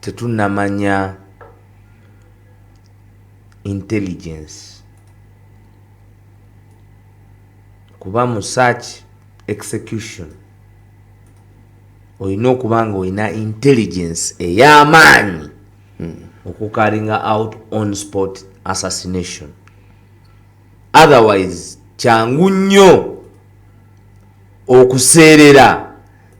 Tetunamanya intelligence, kuba mu such execution olina okuba nga olina intelligence ey'amaanyi okucarryinga out on spot assassination. Otherwise kyangu nnyo okuseerera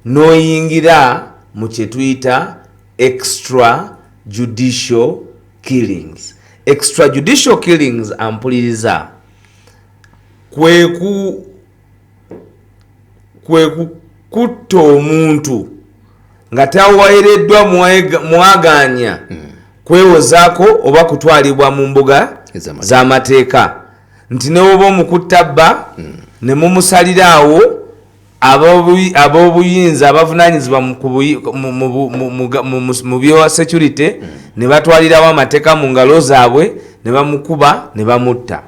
n'oyingira mu kye tuyita extra judicial killings. Extrajudicial killings, ampuliriza, kwe kutta omuntu nga taweereddwa mwaganya kwewozaako oba kutwalibwa mu mbuga Ez'amateeka. z'amateeka, nti newoba omukutta bba ne mumusalira awo, ab'obuyinza abavunanyizibwa mu kubuyi- mu- mu- mu- mu- mu- mu- mu bya security ne batwalirawo amateeka mu ngalo zaabwe ne bamukuba ne bamutta.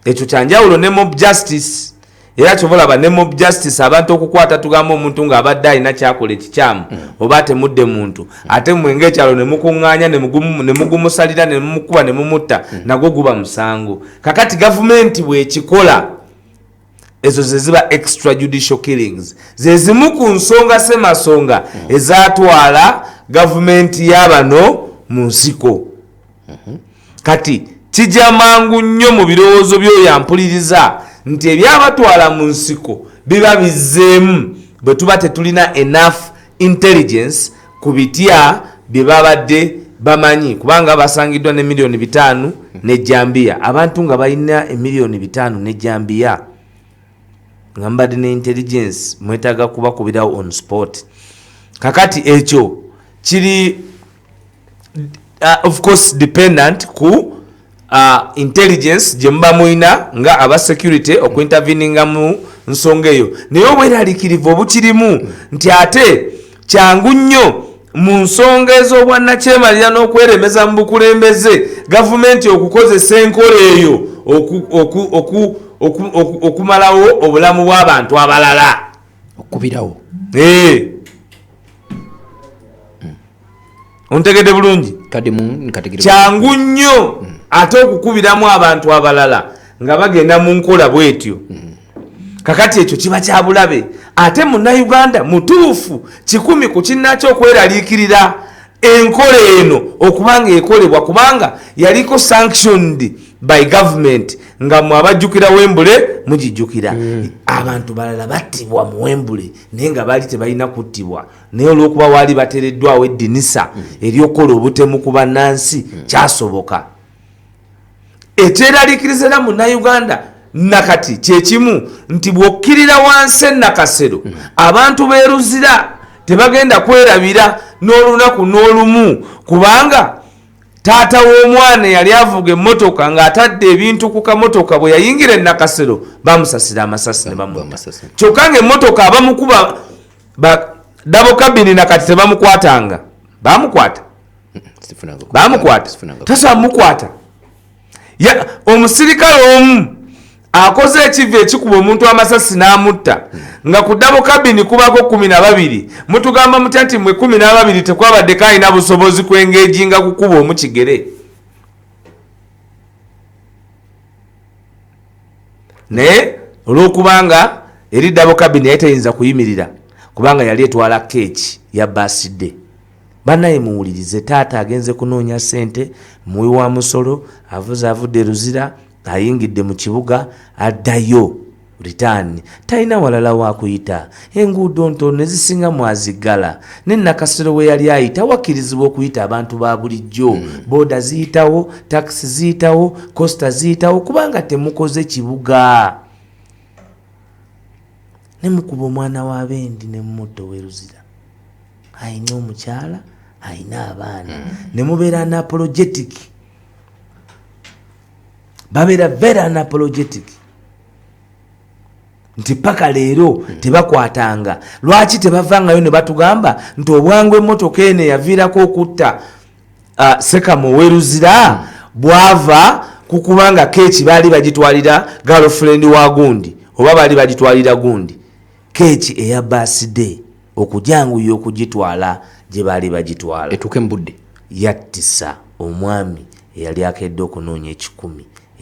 Ekyo kyanjawulo ne mob justice. Era kyova olaba ne mob justice, abantu okukwata, tugamba omuntu ng'abadde alina kyakola ekikyamu oba atemudde muntu, ate mmwe ng'ekyalo ne mukuŋŋaanya ne mugumusalira ne mumukuba ne mumutta, nagwo guba musango. Kakati gavumenti bw'ekikola, ezo ze ziba extrajudicial killings. Ze zimu ku nsonga semasonga ezatwala gavumenti y'abano mu nsiko. Kati kijja mangu nnyo mu birowoozo by'oyo ampuliriza nti ebyabatwala mu nsiko biba bizzeemu bwe tuba tetulina enough intelligence ku bitya bye babadde bamanyi, kubanga basangiddwa ne 5 miliyoni nejambiya. Abantu nga balina 5 miliyoni nejambiya nga mubadde ne intelligence, mwetaaga kubakubirawo on spot. Kakati ekyo kiri of course dependent ku intelligence gye muba mulina nga aba security okuinterveninga mu nsonga eyo. Naye obweraliikirivu obukirimu nti ate kyangu nnyo mu nsonga ez'obwannakyemalira n'okweremeza mu bukulembeze, gavumenti okukozesa enkola eyo okumalawo obulamu bw'abantu abalala. Okubirawo. Eh. Ontegedde bulungi? Kadde mu nkategere. Kyangu nnyo ate okukubiramu abantu abalala nga bagenda mu nkola bwetyo. Kakati ekyo kiba kya bulabe. Ate Munnayuganda mutuufu 100 ku kinnakyo okweraliikirira enkola eno okuba nga ekolebwa, kubanga yaliko sanctioned by government. Nga mwe abajjukira Wembule mugijjukira, abantu balala battibwa mu Wembule naye nga baali tebalina kuttibwa, naye olwokuba waali bateereddwawo eddinisa ery'okukola obutemu ku bannansi, kyasoboka. Ekyeraliikiriza era Munnayuganda nakati kyekimu nti bw'okkirira wansi enakasero, abantu beeruzira tebagenda kwerabira n'olunaku n'olumu, kubanga taata w'omwana yali avuga emmotoka ng'atadde ebintu ku kamotoka, bwe yayingira enakasero bamusasira amasasi ne bamutta. Amasasi. Kyokka ng'emmotoka abamukuba ba double cabin nakati tebamukwatanga. Bamukwata? Bamukwata? Tasobola mukwata. Omusirikale omu akoze ekiva ekikuba omuntu amasasi n'amutta nga ku double cabin kubako 12, mutugamba mutya nti mwe 12 tekwabaddeko alina busobozi kwengeejinga kukuba omu kigere? Naye olwokubanga eri double cabin yali teyinza kuyimirira kubanga yali etwala keeki ya birthday. Bannaye muwulirize, taata agenze kunoonya ssente, muwi wa musolo, avuze avudde Luzira, ayingidde mu kibuga, addayo return, talina walala wakuyita, enguudo ntono, ezisinga mwaziggala. Ne Nakasero we yali ayita wakkirizibwa okuyita abantu ba bulijjo, booda ziyitawo, takisi ziyitawo, coaster ziyitawo, kubanga temukoze kibuga. Ne mukuba omwana wa bendi ne mumutta oweruzira, ayina omukyala, ayina abaana, ne mubeera unapologetic. Babeera very unapologetic nti paka leero tebakwatanga. Lwaki tebavangayo ne batugamba nti obwangu emmotoka eno eyaviirako okutta Sekamu oweruzira bwava kukubanga keeki baali bagitwalira girlfriend wa gundi, oba baali bagitwalira gundi keeki eya birthday, okujanguya okugitwala gye baali bagitwala etuuke mu budde? Yattisa omwami eyali akedde okunoonya 100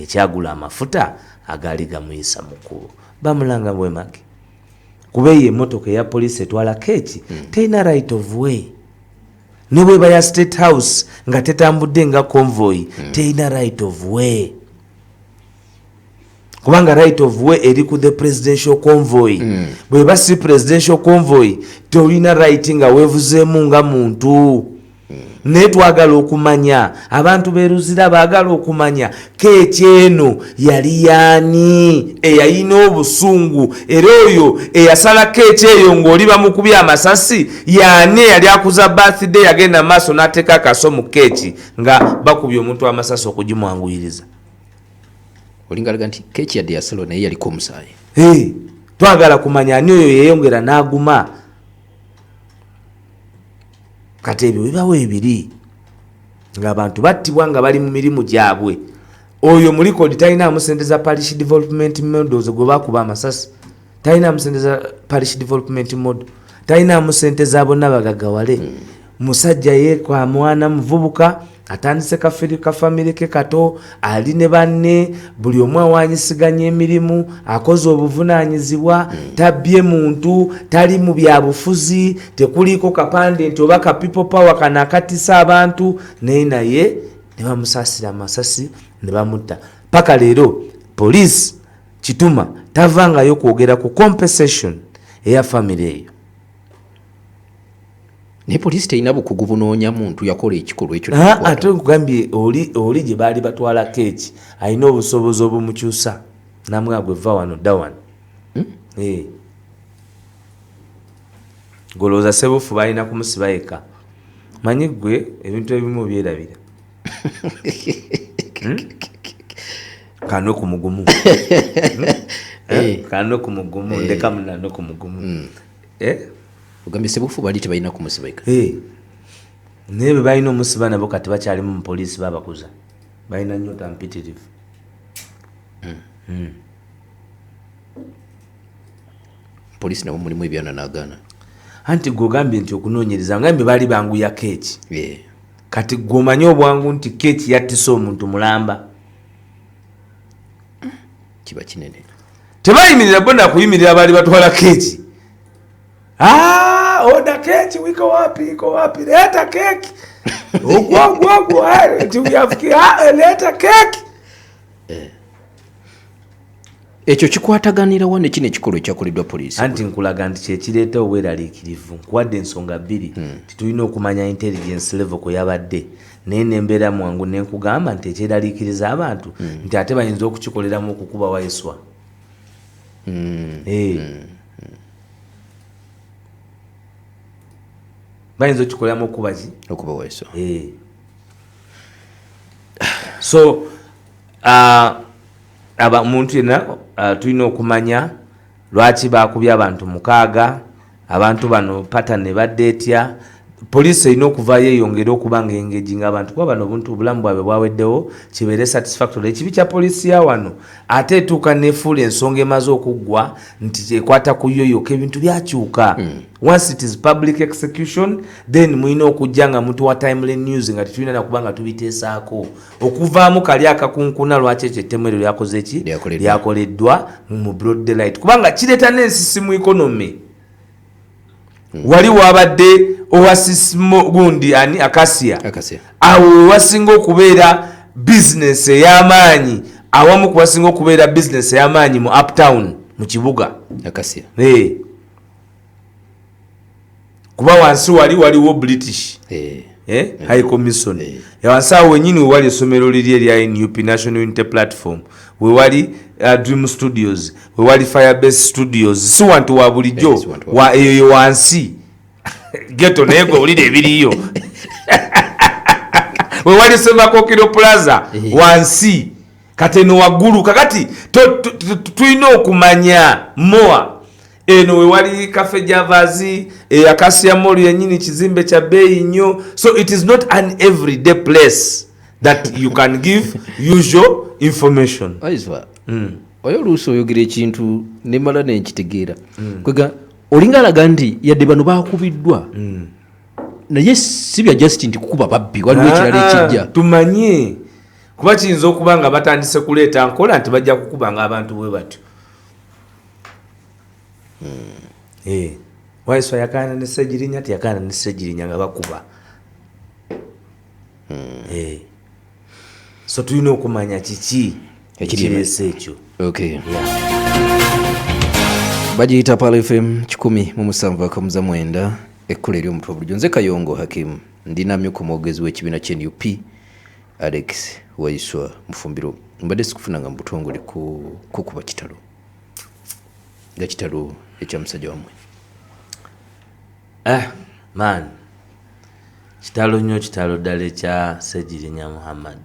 ekyagula amafuta agaali gamuyisa mu kkubo. Bamulanga bwemage kuba eyo emmotoka eya poliisi etwala keeki terina right of way. Ne bweba ya State House nga tetambudde nga convoy, terina right of way, kubanga right of way eri ku the presidential convoy. Bweba si presidential convoy, tolina right nga weevuzeemu nga muntu. Naye twagala okumanya, abantu beruzira baagala okumanya keeki eno yali yaani eyayina obusungu, era oyo eyasala keeki eyo ng'oli bamukubye amasasi yaani eyali akuza birthday, yagenda maaso n'ateeka akaso mu keeki nga bakubye omuntu amasasi okugimwanguyiriza. Olingalaga nti keeki yadde yasalwa, naye yaliko omusaayi. Hey, twagala kumanya ani oyo yeyongera n'aguma. Kati ebyo bibawo ebiri ng'abantu battibwa nga bali mu mirimu gyabwe. Oyo mulikodi talinaamu sente za parish development models, gwe bakuba amasasi talinaamu sente za parish development model, talinaamu sente za bonna bagaggawale. Musajja ye kwa mwana muvubuka atandise kafamire ke kato, ali ne banne, buli omu awanyisiganya emirimu, akoze obuvunaanyizibwa, tabbye muntu, tali mu byabufuzi, tekuliiko kapande nti oba ka People Power kano akatisa abantu, naye ne bamusaasira amasasi ne bamutta. Paka leero poliisi Kituma tavangayo kwogera ku compensation eya famire eyo. Naye poliisi terina bukugu bunoonya muntu yakola ekikolwa ekyo? Ate nkugambye, oli gye baali batwala keeki alina obusobozi obumukyusa namwa gwe va wano dda wano. Eh. Golowooza Sebufu balina kumusiba yekka? Manyi gwe ebintu ebimu byerabira. Kanwe ku mugumu. Eh. Kanwe ku mugumu, ndeka munanwe ku mugumu. Eh? Ogambye Sebufu bali tebalina kumusiba yekka? Eh. Naye bwe balina omusiba nabo kati bakyalimu mu poliisi, babakuza balina nyota mpitirivu. Poliisi nabo mulimu ebyana n'agaana. Anti gwe ogambye nti okunoonyereza, ngambye baali banguya keeki. Kati gwe omanyi obwangu nti keeki yattisa omuntu mulamba? Kiba kinene. Tebayimirira bo nakuyimirira, baali batwala keeki. Ah, oda keki wiko wapi? Iko wapi? Leta keki ogwo nti we have leta keki. Ekyo kikwataganira wa nekino ekikolwa ekyakoleddwa poliisi? Anti nkulaga nti kyekireeta obweraliikirivu. Nkuwadde ensonga bbiri. Titulina okumanya intelligence level kwe yabadde, naye nembeera mwangu nenkugamba nti ekyeraliikiriza abantu nti ate bayinza okukikoleramu okukuba Waiswa. Eh. Bayinza okukikoleramu okukuba ki? Okuba Waiswa. Eh. So aba muntu yenna, tulina okumanya lwaki bakubye abantu 6. Abantu bano pattern ebadde etya? Poliisi erina okuvaayo eyongere okuba nga engaginga abantu, kuba bano obuntu obulamu bwabwe bwaweddewo, kibeere satisfactory. Ekibi kya poliisi ya wano, ate etuuka nefuula ensonga emaze okuggwa nti ekwata ku yo yokka. Ebintu byakyuka. Once it is public execution, then mulina okujja nga mutuwa timely news nga tetulina nakuba nga tubiteesaako okuvaamu kali akakunkuna. Lwaki ekyo ettemu eryo lyakoze ki? Lyakoleddwa. Lyakoleddwa mu broad daylight, kubanga kireeta n'ensisi mu economy. Wali wabadde Oasis gundi ani, Acacia. Acacia. Awo wewasinga okubeera bizinesi ey'amaanyi, awamu kuwasinga okubeera bizinesi ey'amaanyi mu uptown mu kibuga. Acacia. Eh. Kuba wansi wali waliwo British High Commission. Wansi awo wenyini wewali essomero liri erya NUP, National Unity Platform, wewali Dream Studios, wewali Firebase Studios. Si wantu wa bulijjo. Eh, si wantu wa wa eyo ye wansi geto, naye gwe owulira ebiriyo. Wewali Semakokiro Plaza. Wansi kati eno waggulu. Kakati tulina okumanya moa eno wewali Cafe Javas, Acacia Mall yenyini kizimbe kya bbeeyi nnyo. So it is not an everyday place that you can give usual information. Waiswa, oyo oluusi oyogera ekintu nemala nenkitegeera. Kwega olinga alaga nti yadde bano bakubiddwa. Naye si bya just nti kukuba babbi, waliwo ekirala ekijja. Tumanye, kuba kiyinza okuba nga batandise kuleeta nkola nti bajja kukubanga abantu bwe batyo. Waiswa yakaana ne Segirinya, teyakaana ne Segirinya nga bakuba. So tulina okumanya kiki Ekiri ekireese ekyo. Bagiyita Pal FM 107.9, ekkula eri omutwe bulijjo. Nze Kayongo Hakimu, ndi namyuka omwogezi w'ekibiina kye NUP, Alex Waiswa Mufumbiro. Mbadde sikufunanga mu butongole kukuba kitalo nga kitalo ekya musajja wammwe. Man, kitalo nnyo, kitalo ddala ekya Segirinya Muhammad.